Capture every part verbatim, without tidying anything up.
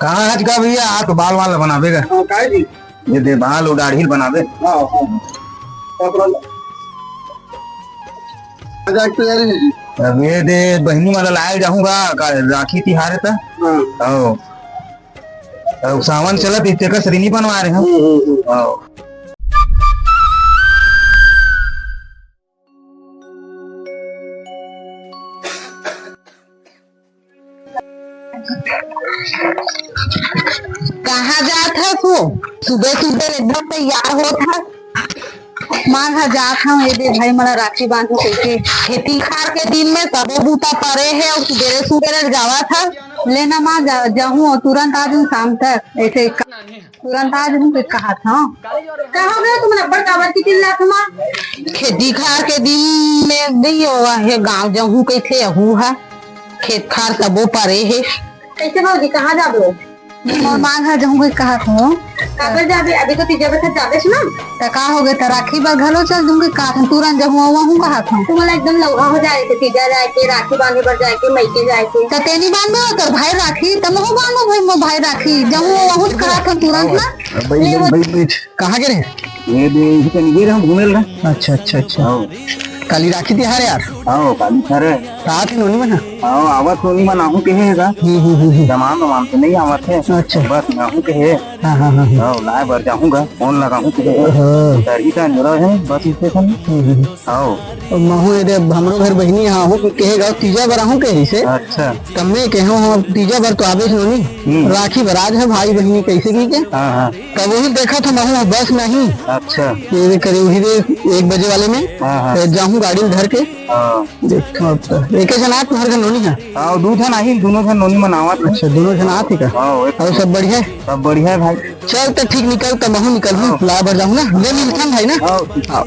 कहाँ आज का भैया, आज तो बाल वाल बनाबे का। हाँ, काहे जी? ये दे बाल और दाढ़ी बनाबे। हाँ, हाँ। कपड़ा ल-, आज आज तैयारी है जी। अब ये दे बहिनी वाला लाए जाहूँगा, का राखी तिहार है त। हाँ। आओ। अब सावन चलत, इतने का सरी नहीं बनवा रहे हम। हम्म, हम्म, हम्म। आओ। कहाँ जात हस वो? सुबह सुबह एकदम तैयार होत हस। मांग ह जात हूँ, ये दे भाई, मोला राखी बांधू कहिके। खेती खार के दिन में सबो बूता परे हे अउ सुबेरे सुबेरे जावत हस। ले ना माँ, जा, जाहूँ अउ तुरंत आ जाहूँ शाम तक। ऐसे तुरंत आज हम कुछ कहा था। का हो गया तुमन अब्बड़ काबर की चिल्लात हमा? खेती खार के दिन में नहीं होवा है, गाँव जाहूँ कहिथे, अहू है, खेत खार सबो परे है। कैसे भौजी, कहाँ जाबो? मोर मांग है, जाहूँ कहिके कहा था। काबर जाबे? अभी तो तीजा बरसात जाबे ना। त का हो गया, त राखी बर घलो चल दूंगी, का था, तुरंत जाहूँ, वहूँ कहा था। तुमन एकदम लौहा हो जाए थे, तीजा जाए के, राखी बांधे बर जाए के, मइके जाए के। त तेनी बांधबे, तोर भाई राखी, त महू बांधो भाई, मोर भाई राखी, जाहूँ, वहूँ कहा था तुरंत ना। बैठ, बैठ, बैठ। कहाँ के रहे? ये दे, इही कनी गे रहे, हम घूमे ल रहे। अच्छा, अच्छा, अच्छा। हाँ। काली राखी तिहार यार। हाँ, काली तिहार है। रात ही नोनी मन ह? हाँ, आवत नोनी मन आहू के हे का? हम्म, हम्म, हम्म, हम्म। जमान वमान तो नहीं आवत है। अच्छा। बस आहू के हे। हाँ, हाँ, हाँ, हाँ। हाँ, लाए बर जाहूँ गा, फोन लगाहूँ के हे। हाँ। डरही का निरा है, बस स्टेशन। हम्म, हम्म। हाँ। तो महू ये दे, हमरो घर बहिनी हा, आहू के हे गा, तीजा बर आहू के रिसे। अच्छा। तब मैं कहे हूँ, तीजा बर तो आबे नोनी। हम्म। राखी बर आज है भाई बहिनी कैसे की के? हाँ, हाँ। तब वही देखा था महू, बस नहीं। अच्छा। ये भी करीब ही दे एक बजे वाले में। हाँ, हाँ। फिर जाहूँ गाड़ी में धर के। हाँ। देखो अब तो। एक ही जना तुम्हारे घर नोनी है? हाँ, दू झन आही, दोनों झन नोनी मन आवत है। अच्छा, दोनों झन आत ही का? हाँ, एक और सब बढ़िया है? सब बढ़िया है भाई। चल तो ठीक, निकल तो महू निकल हूँ, हाँ। ला बर जाहूँ ना, ले मिलथन भाई ना। हाँ, ठीक। हाँ।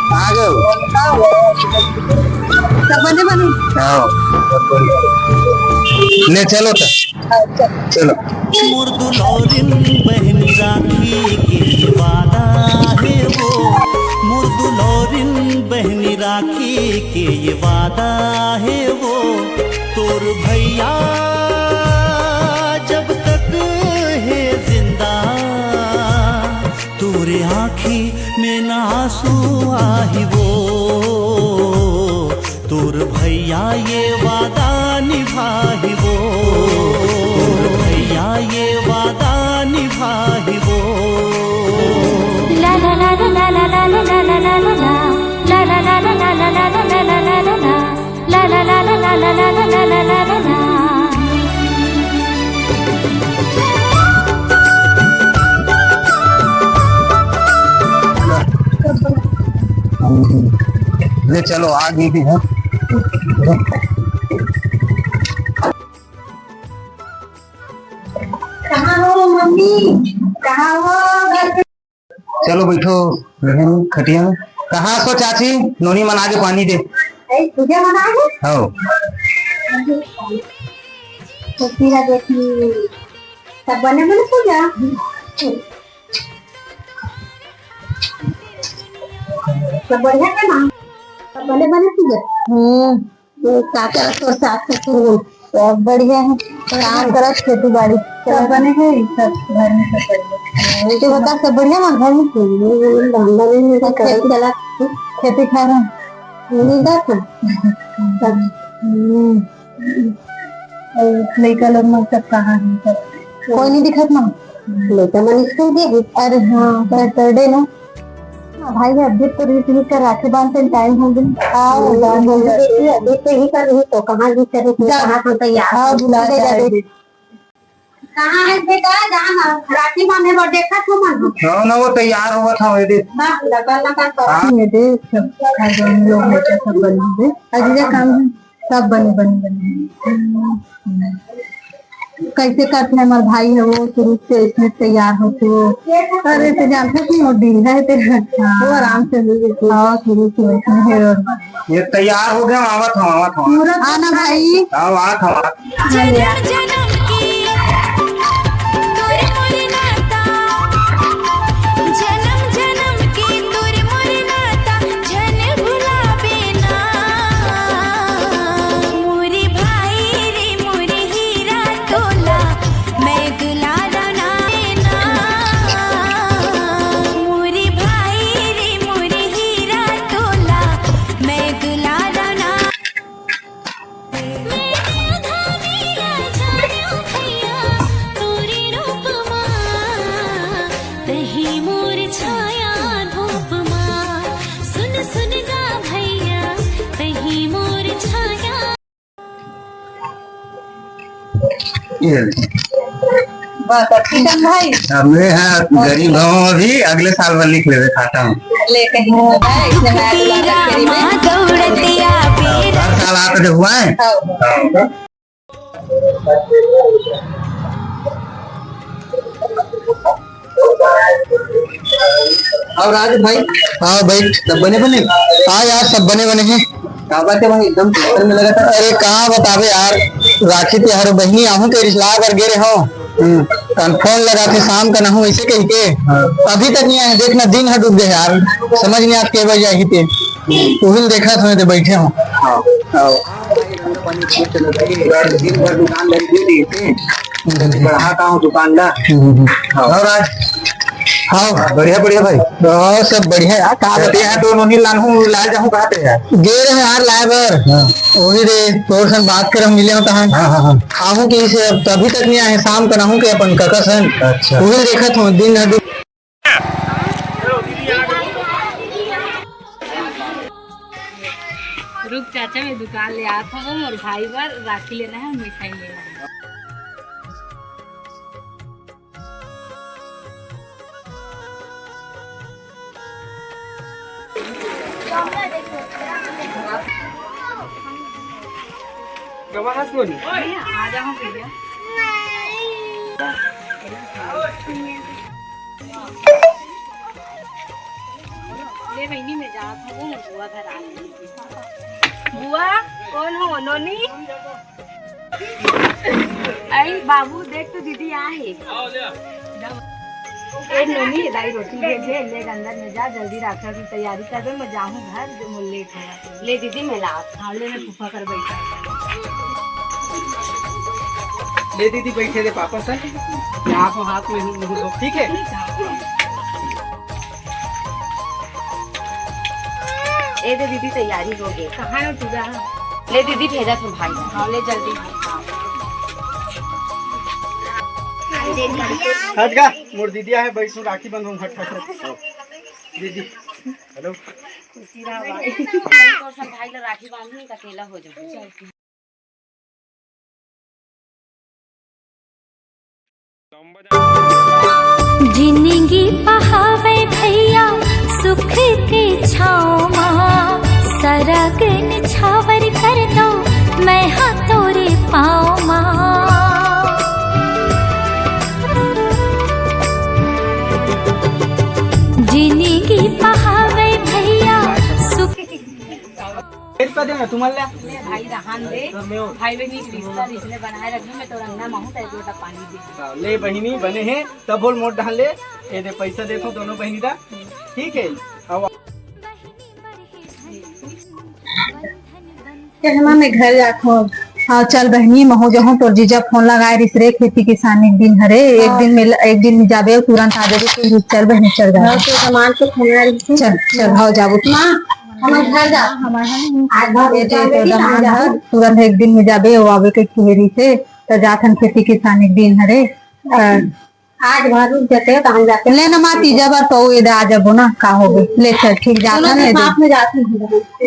आ गए हो? सब बने बने? हाँ, सब बढ़िया। ले चलो तो। अच्छा। चलो। मोर दुलौरिन बहिनी राखी के वादा हे वो, मोर दुलौरिन बहिनी राखी के ये वादा हे वो, तोर भैया जब तक हे जिंदा, तोरे आँखी में ना आंसू आही वो, तोर भैया ये वादा निभाही वो, तोर भैया ये वादा निभाही वो। ले चलो, आ गई थी, हाँ। कहाँ हो मम्मी? कहाँ हो? चलो बैठो बहन खटिया में। कहाँ सो चाची? नोनी मन आगे पानी दे। ए, पूजा मन आगे? हाँ। तो पूरा देखी। सब बने बने पूजा? सब बढ़िया है ना? सब बने बने पूजा? हम्म। ये का करत तोर सास ससुर हो? सब बढ़िया है। काम करत खेती बाड़ी। सब बने है, सब घर में सब बढ़िया। तू बता, सब बढ़िया ना घर में? हम्म, हम बने हैं, सब खेती, चला। खेती खा रहे हैं। मिलता था। सब। हम्म। और लइका लोग मन सब कहाँ हैं सब? कोई नहीं दिखत ना। लइका मन स्कूल गए हैं। अरे हाँ, सैटरडे ना। हाँ भाई, अभी तो रीत रीत का राखी बांधते टाइम हो गया। हाँ, हम्म, बांध हो गया। देखिए, अभी तो ही कर रही तो कहाँ भी करे, जा। कहाँ को तैयार हाँ, हो। बुला ले जा जाए। दे। कहाँ है बेटा? जहाँ ना राखी बांधे बर देखत हो मन। हाँ ना, वो तैयार होवत हवे दे। वाह, लगा, लगा, लगा। हाँ। ये दे, सब खा जाओ, हम लोग बेटा सब बन दे। अजीजा काम है, सब बने, बने, बने। कैसे करते हैं हमारे भाई है, वो शुरू से इसमें तैयार होते हो। अरे, तो जानते कि वो दिन है, तो वो आराम से मिल गए। हाँ, शुरू से इसमें है और ये तैयार हो गया, आवत हूँ, आवत हूँ। पूरा आना भाई। आओ, आवत हूँ, आवत हूँ। जन्म जन्म की तोर मोर नाता, जन्म जन्म की तोर मोर नाता, झन भुलाबे ना। मोरे भाई रे मोरे हीरा तोला, मैं दुलारा ना, ना। मोरे भाई रे मोरे हीरा तोला, मैं दुलारा ना। ये ले। बस, अब किशन भाई। अब मैं, हाँ, गरीब हूँ अभी, अगले साल बर लिख लेबे खाता में। ले कहीं हो जाए, इसने मैं दुलारा करीबे। हर साल आता जो हुआ है। हाँ। हाँ। और राज भाई? हाँ भाई। सब बने बने? हाँ यार, सब बने बने हैं। का बात है भाई, एकदम टेंशन में लगा था। अरे कहाँ बताबे यार, राखी तिहार बहिनी आहूँ के रिश्तेदार घर गे रहे हो। हम्म। कान फोन लगा के शाम का नहूँ ऐसे कह के। हाँ। अभी तक नहीं आए, देखना दिन है डूब गए यार, समझ नहीं आत के बजे आही ते। उहिल देखा समय ते बैठे हो। हाँ। हाँ। दिन भर दुकान लगी हुई थी। बढ़ा का हूँ दुकान ला। हम्म, हम्म। हाँ। और आज? हाँ। बढ़िया, बढ़िया भाई। हाँ, सब बढ़िया यार, का कहते बताएं? हैं तो नोनी लानहू लाए जाहूँ कहते हैं। गे रहे यार लाए बर। हाँ। वही रे, तोर सन बात कर हम मिले हो तहाँ। हाँ, हाँ, हाँ। आहूँ के इसे अब तभी तक नहीं आए, शाम का नहूँ के अपन कका सन। अच्छा। वही देखत हो, दिन है दु- रुक चाचा, मैं दुकान ले आत हूँ, मोर भाई बर राखी लेना है, मिठाई लेना है। गवा हंस बोली। भैया, आ जाओ भैया। ले बहिनी, मैं जात हूँ, बुआ घर आ गई। बुआ, कौन हो? नोनी? आई बाबू, देख तो दीदी आ है। ए नोनी, दाई रोटी भेजे, ले अंदर में जा, जल्दी राखी की तैयारी कर दे, मैं जाहूँ घर, जो मोर लेट हो। ले दीदी, मैं लात। हाँ, ले मैं फूफा कर बैठा। ले दीदी, बैठे दे पापा सर, यहाँ को हाथ में मुँह दो, ठीक है? ए दे दीदी, तैयारी हो गई। कहाँ है तू? जा। ले दीदी, भेजा तू भाई। हाँ, ले जल्दी। हट गा, मोर दीदी आहे, बैठ तू, राखी बंधो, हट, हट, हट। दीदी, हेलो। खुशी रहा भाई। तोर सन भाई ला राखी बांधनी, त अकेला हो जाऊँ। जिनगी पहावे भैया सुख के छाँव मा, सरग निछावर कर दो मैं हा तोरे पाँव मा। जिनगी पहावे भैया सुख। पेट पे देना तुम्हारे लिए। ले भाई, रहन दे। भाई बहनी के रिश्ता इसने बनाए रखने में तो रंगना महू तय जोटा पानी दे। हाँ, ले बहिनी बने हैं, तब बोल मोट ढाल ले। ये दे पैसा देथो दोनों बहिनी दा। ठीक है, अब चल माँ, मैं घर जात हूँ। हाँ, चल बहिनी, महू जहूँ तोर जीजा फोन लगाए रिस रे, खेती किसानी के दिन हरे, एक हाँ। दिन में, एक दिन में जाबे, तुरंत आ जाबे, तू चल बहिनी, चल जा। हाँ, तो सामान तो खाना रही थी। चल, चल, हाँ, जाबो। माँ, हमारे घर जा। हमारे घर नहीं। आज घर ये जा तो बेटी, दमाद आज घर, तुरंत एक दिन में जाबे, वो आबे के कुहेरी से, तो जाथन खेती किसानी के दिन हरे। अ, आज भर रुक जाते हैं, तो हम जाते हैं। ले ना माँ, तीजा बार तो ये दे आ जाबो ना, का होबे। ले चल, ठीक, जाथन दोनों के ले दे। साथ में जाती हूँ।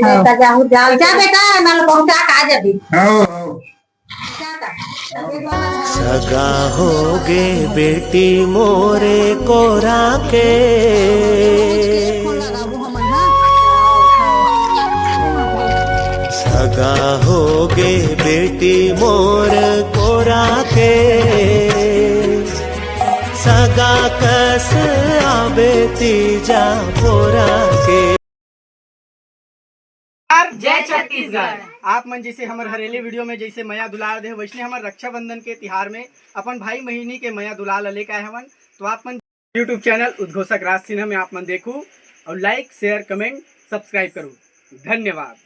हाँ। बेटा, जाओ, जाओ। जा बेटा, मैं पहुँचा के आ जाबी। हाँ, हाँ। सगा होगे बेटी मोरे कोरा के, सगा होगे बेटी मोर कोरा के, सगा कस आबे तीजा पोरा के। नमस्कार, जय छत्तीसगढ़। आप मन जैसे हमर हरेली वीडियो में जैसे मया दुलार दे, वैसने हमर रक्षाबंधन के तिहार में अपन भाई बहिनी के मया दुलार ला लेके आए हवन। तो आप मन YouTube चैनल उद्घोषक राज सिन्हा में आप मन देखू और like, share, comment, subscribe करू। धन्यवाद।